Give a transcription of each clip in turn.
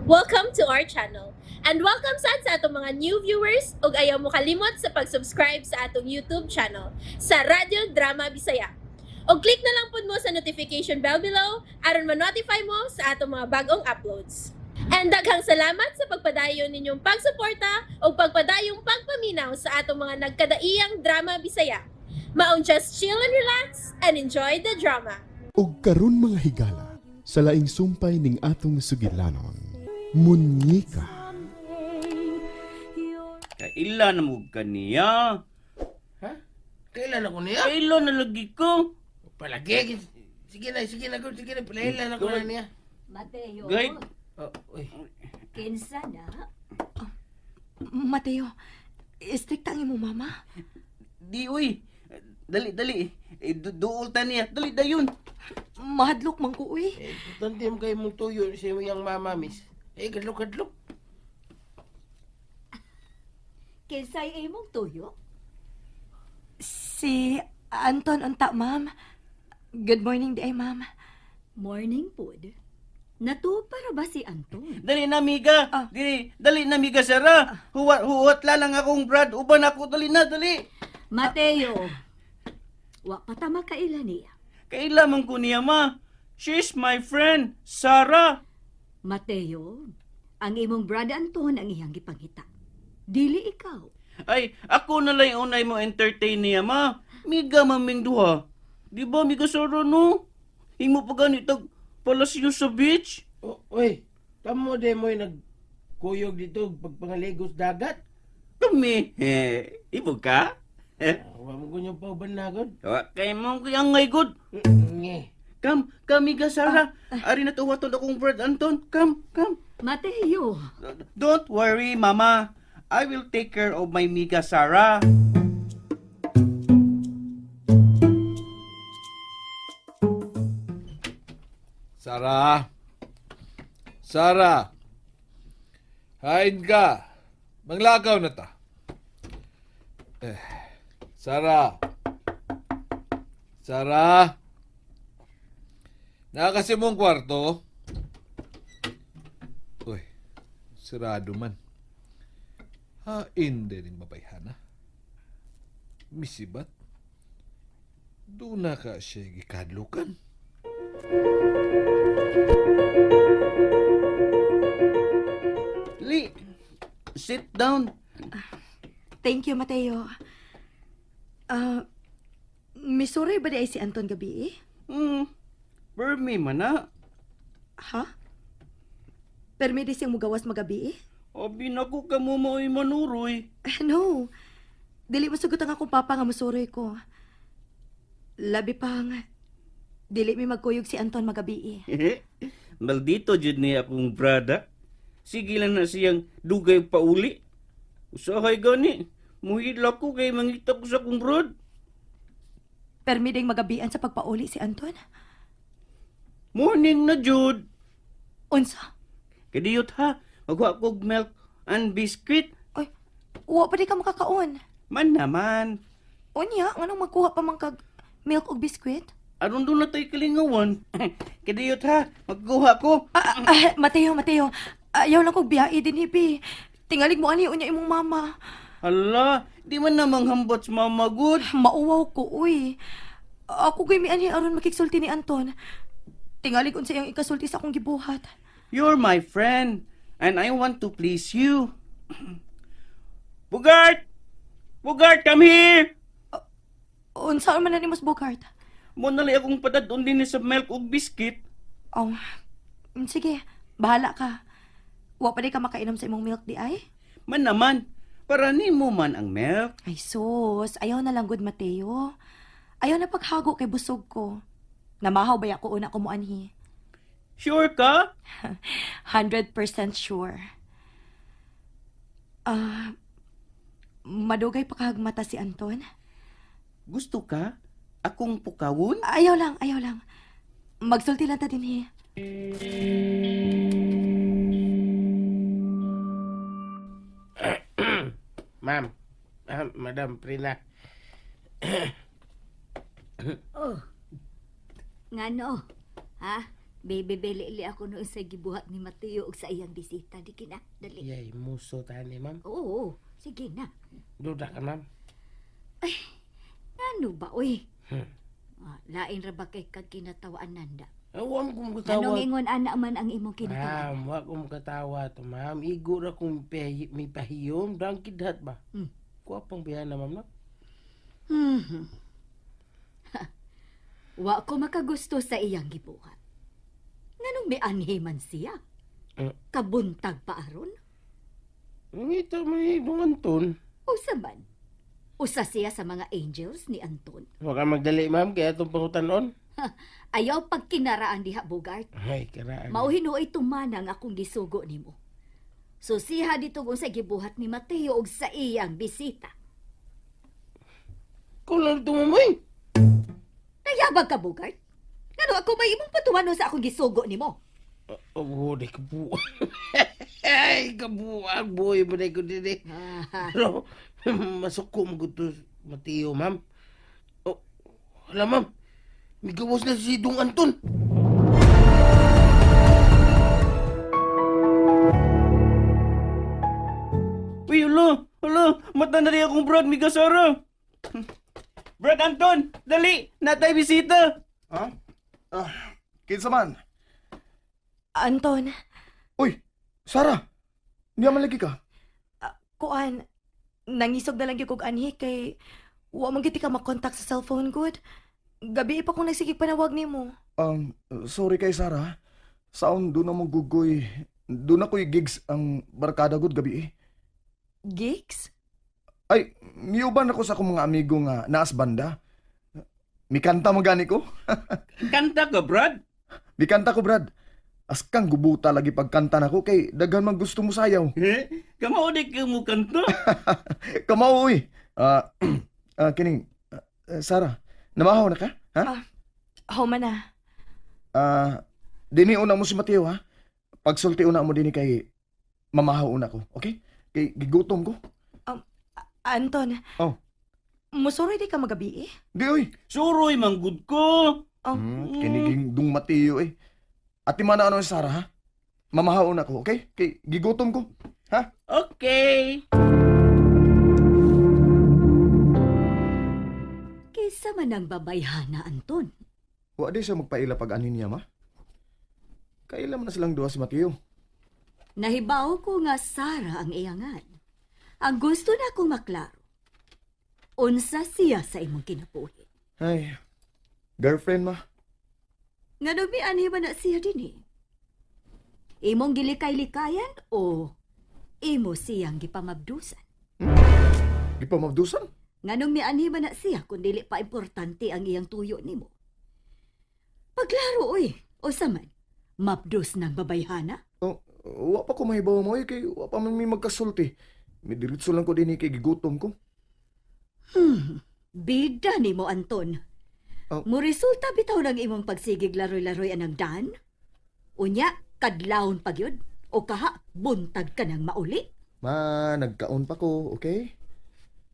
Welcome to our channel. And welcome sad sa atong mga new viewers ug ayaw mo kalimot sa pag-subscribe sa atong YouTube channel sa Radyo Drama Bisaya. Og click na lang pud mo sa notification bell below aron ma-notify mo sa atong mga bagong uploads. And daghang salamat sa pagpadayon ninyong pagsuporta ug pagpadayong pagpaminaw sa atong mga nagkadaiyang drama Bisaya. Maong just chill and relax and enjoy the drama. Og karon, mga higala, sa laing sumpay ning atong sugilanon, Munyika. Kaila na mo kaniya. Ha? Kailan ako niya? Kaila na lagi ko. Palagi. Sige na, sige na, sige na. Palailan ako na niya. Mateo, Gay. Oh, uy. Kinsa na? Mateo, strikta ang imong mama. Di uy. Dali, dali. Eh, duol ta niya. Dali dayon. Mahadlok man ko, uy. Eh, importante mo kayo mong tuyo sa iyong mama, miss. Eh, kadlok, kadlok. Kinsay imong tuyo? Si Anton unta, ma'am. Good morning diay, ma'am. Morning pod. Natupara ba si Anton? Dali na miga. Ah. Dili, dali na miga Sara. Huwat huwat la lang akong brad. Uban ako, dali na, dali. Mateo, wa pa ta makaila niya. Kaila man ko niya, ma. She's my friend, Sara. Mateo, ang imong brother Anton ang iyang gipangita. Dili ikaw. Ay, ako na lang unay mo entertain niya, ma. Miga maming duha. Di ba, miga Sara, no? Himo pa ganit tag palasyo sa beach. Oh, uy. Tamo de mo'y nagkuyog dito pagpangaligos dagat. Kami, eh, ibog ka? Eh, Ah, wa mo gunyong pauban na gud. wa kay mo kay angay good. Nge. Kam, kami ga Sara. Ari na tuwa akong brad Anton. Kam, kam. Mateo, Don't worry, Mama. I will take care of my miga Sara. Sara! Sara! Hain ka! Manglakaw na ta. Eh, Sara! Sara! Nakasi mong kwarto? Uy, sirado man. Hain din ang mabayhana. Misibat? Doon na ka siya gikadlukan. Li, sit down. Thank you, Mateo. Ah, Missouri ba diay si Anton gabi eh? Permi man na. Ha? Permi di siyang mugawas magabi eh? Abi nako ka mo mao'y manuroy. No. Dili mo sugot ang akong papa nga musuroy ko. Labi pa nga. Dili mi magkuyog si Anton magabi eh. Maldito jud niya akong brada. Sige lang na siyang dugay pauli. Usahay gani. Muhila ko kay mangita ko sa akong brad. Permi ding magabian sa pagpauli si Anton. Morning na jud. Unsa? Kadiyot ha. Magwa kog milk and biscuit. Oy, wa pa di ka makakaon. Man naman. Unya, nganong magkuha pa man kag milk ug biskwit? Aron doon na tayo kalingawan. Kadiyot ha. Magkuha ko. Ah, ah, Mateo, Mateo. Ayaw lang kog biyahe din hibi. Tingalig mo ani unya imong mama. Hala, di man namang hambot sa mama good. Mauwaw ko, uy. Ako gay mi ani aron makigsulti ni Anton. Tingalig unsa iyang ikasulti sa akong gibuhat. You're my friend and I want to please you. Bugart! Bugart, come here! Unsa man na ni Mas Bogart? Mo nali akong padadon din sa milk ug biscuit. Oh, sige, bahala ka. Wa pa di ka makainom sa imong milk di ay? Man naman, para nimo man ang milk. Ay sus, ayaw na lang good, Mateo. Ayaw na paghago kay busog ko. Namahaw ba ko una ko muanhi? Sure ka? 100% sure. Ah, madugay pa kag mata si Anton? Gusto ka? Akong pukawon? Ayaw lang, ayaw lang. Magsulti lang ta dinhi. Ma'am. Ah, Madam Prina. Oh. Ngano? Ha? Baby, beli ako noon sa gibuhat ni Mateo og sa iyang bisita. Di kina, dali. Yay, muso tani, ma'am. Oo, sige na. Duda ka, ma'am. Ano ba, uy? Hmm. Ah, lain ra ba kay kag kinatawaan nanda? Wa mo kong katawa. Anong ingon ana man ang imong kinatawaan? Ma'am, wa kong katawa to, ma'am. Igo ra kong may pahiyom. Dangkidhat ba? Hmm. Kuha pang biyana, ma'am, no? Ha, wa ko makagusto sa iyang gibuhat. Nganong mianhi man siya? Eh. Kabuntag pa aron? Ngita man ni Dong Anton. Usa man. Usa siya sa mga angels ni Anton. Huwag ka magdali, ma'am. Kaya itong pangutanon. Ayaw pagkinaraan diha, Bogart. Ay, karaan. Mao hinuoy tumana ang akong gisugo nimo. Susiha dito kung sa gibuhat ni Mateo og sa iyang bisita. Ikaw lang ito, ma'am, eh. Nayabag ka, Bogart? Ngano ako may imong patuwano sa akong gisugo nimo? Oh, di kabuang. Ay, kabuang. Buhay mo na ko din eh. Pero, masuko mo ko Mateo, ma'am. Oh, hala, ma'am. May gawas na si Dong Anton. Uy, hala, hala, mata na rin akong brad, miga Sara. Brad Anton, dali, natay bisita. Ha? Ah, kinsa man? Anton, Uy, Sara. Niya man lagi ka. kuan, nangisog na lang gyud kog anhi kay wa man gyud ka makontak sa cellphone good. Gabi pa kong nagsigig panawag nimo. Sorry kay Sara. Saon doon na mo gugoy. Doon ako'y gigs ang barkada gud gabi eh. Gigs? Ay, miuban ako sa akong mga amigo nga naas banda. Mikanta mo gani ko? Kanta ka, Brad. Mikanta ko, Brad. Askang gubuta lagi pagkanta nako kay daghan man gusto mo sayaw. Eh, kamao di ka mo kanta. Kamao uy. Ah, kining Sara, namahaw na ka? Ha? How man na. Ah, dini una mo si Mateo ha. Pagsulti una mo dinhi kay mamahaw una ko, okay? Kay gigutom ko. Anton. Oh. Musuroy di ka magabi eh. Di oy. Suroy, manggod ko. Oh. Kiniging dung Mateo eh. Ati mana ano si Sara ha? Mamahaw una ko, okay? Kay gigutom ko. Ha? Okay. Kaysa man ang babayhana, Anton. Wa di siya magpaila pag ani niya ma. Kaila man na silang duha si Mateo. Nahibaw ko nga Sara ang iyangan. Ang gusto na akong maklaro. Unsa siya sa imong kinabuhi. Ay, girlfriend ma. Ngano mianhi man na siya dinhi? Imong gilikay-likayan o imo siyang gipamabdusan? Gipamabdusan? Nganong mianhi man na siya kung dili pa importante ang iyang tuyo nimo? Pagklaro oy, usa man, mabdus ng babayhana? Oh, wa pa ko mahibaw mo eh, kay wa pa man mi magkasulti. May diretso lang ko dinhi kay gigutom ko. Bida nimo Anton. Oh. Mo resulta bitaw ng imong pagsigig laroy-laroy anang dan? Unya, kadlawon pa gyud o kaha buntag ka nang mauli? Ma, nagkaon pa ko, okay?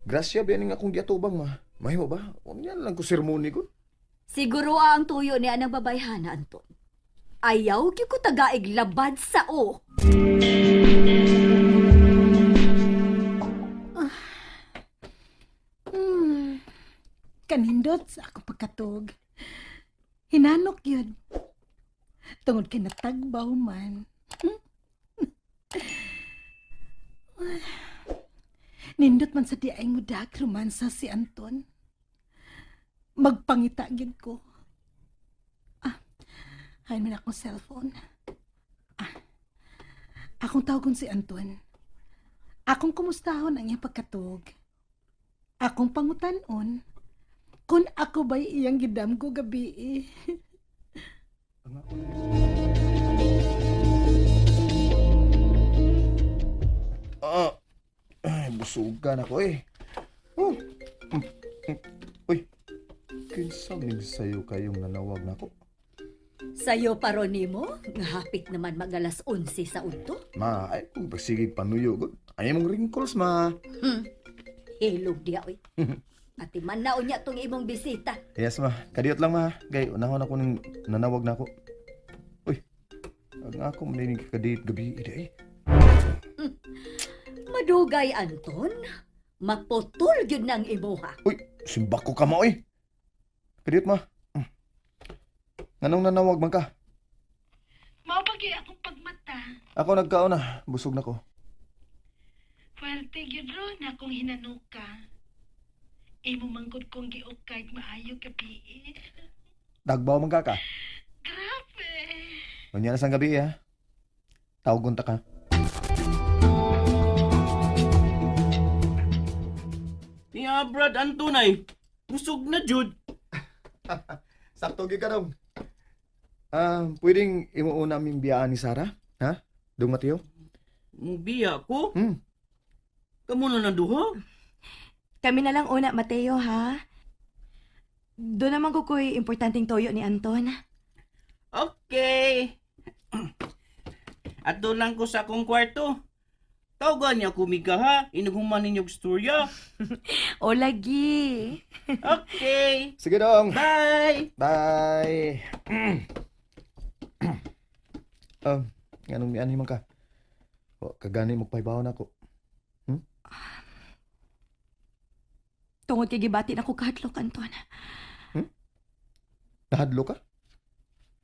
Grasya biyaning akong giatubang ma. Mahimo ba? Unya lang ko sermoni ko. Siguro ang tuyo ni anang babayhana, Anton. Ayaw gyud ko tagaig labad sa o. Kanindot sa ako pagkatog. Hinanok yun. Tungod kay natagbaw man. Nindot man sa diay mo dag romansa si Anton. Magpangita gyud ko. Ah, hain man akong cellphone. Ah, akong tawagon si Anton. Akong kumustahon ang iyang pagkatog. Akong pangutanon kung ako ba'y iyang gidamgo gabi eh. Ah, ay, busugan ako eh. Oh. Uy, kinsa sayo kayong nanawag nako? Sayo pa ron nimo, nga hapit naman mag alas 11 sa udto. Ma, ay kung pasigig panuyo gud. Ay mong wrinkles ma. Hilog diya oy. Ati man na unya tong imong bisita. Yes ma, kadiyot lang ma. Kay unahon ako ning nanawag nako. Ang ako man ka date gabi ida eh. Madugay, Anton. Maputol gyud ng imuha. Uy, simbako ka mo eh. Kadiyot ma. Nganong nanawag man ka? Mao pa gyud akong pagmata. Ako nagkaon na, busog na ko. Fuerte gyud ron akong hinanuka. Imo manggod kong giukay maayo gabi. Dagbaw man ka ka. Grabe. Unya na sang gabi ha. Tawgon ta ka. Tiya, Brad Anton ay. Busog na jud. Sakto gyud ka dong. Ah, pwedeng imuuna aming biyaan ni Sarah? Ha? Dong Mateo? Mubiya ko. Kamo na nang duha. Kami na lang una, Mateo, ha? Doon naman ko ko'y importanteng toyo ni Anton. Okay. Ato lang ko sa akong kwarto. Tawagan niya kumiga ha. Inughuman ninyo og storya. O lagi. Okay. Sige dong. Bye. Bye. Um, nganong mianhi man ka? Wa kagani magpahibaw na ako. Tungod kay gibati na ko kahadlok, Anton. Nahadlo ka?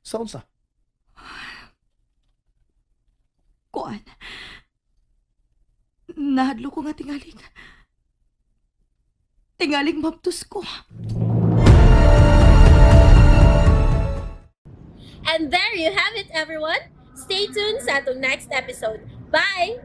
Sa unsa? Kuan. Nahadlo ko nga tingalig. Tingalig maptos ko. And there you have it, everyone. Stay tuned sa atong next episode. Bye!